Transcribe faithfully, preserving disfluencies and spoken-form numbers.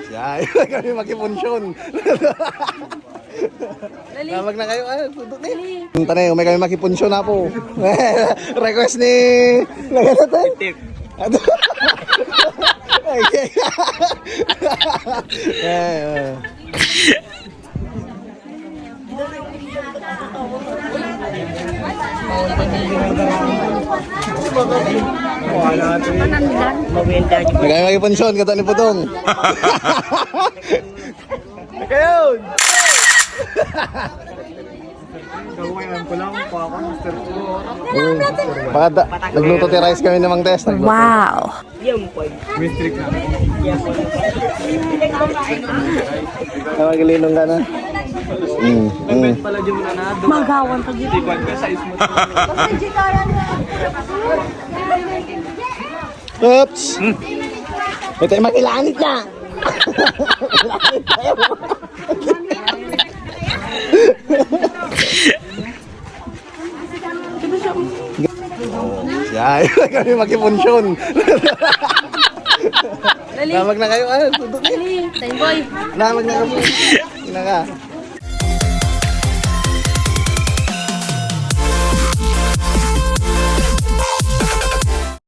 Siya, kami makipunsyon. Dali. Tawag na kayo, ay, tutok ni. Punta na yun, may kami makipunsyon na po. Request ni, nagkatatin? Tip. Ay, ay, ay. Nagay makipunsyon, kata ni Putong. Kayo! Gawin ko lang, pa ako, mister ko. Baka da, nagluto ti rice kami ni Mang Tess. Nagluto. Wow! Yan po. Tawag, linong ka na. Mm, mm. Magawan pa dito. Oops! Ito yung makilanit na! Siya, kami makipunsyon. Dali. Tawag na kayo, ay, tutok ni. Dali, time boy. Tawag na kayo. Ina ka.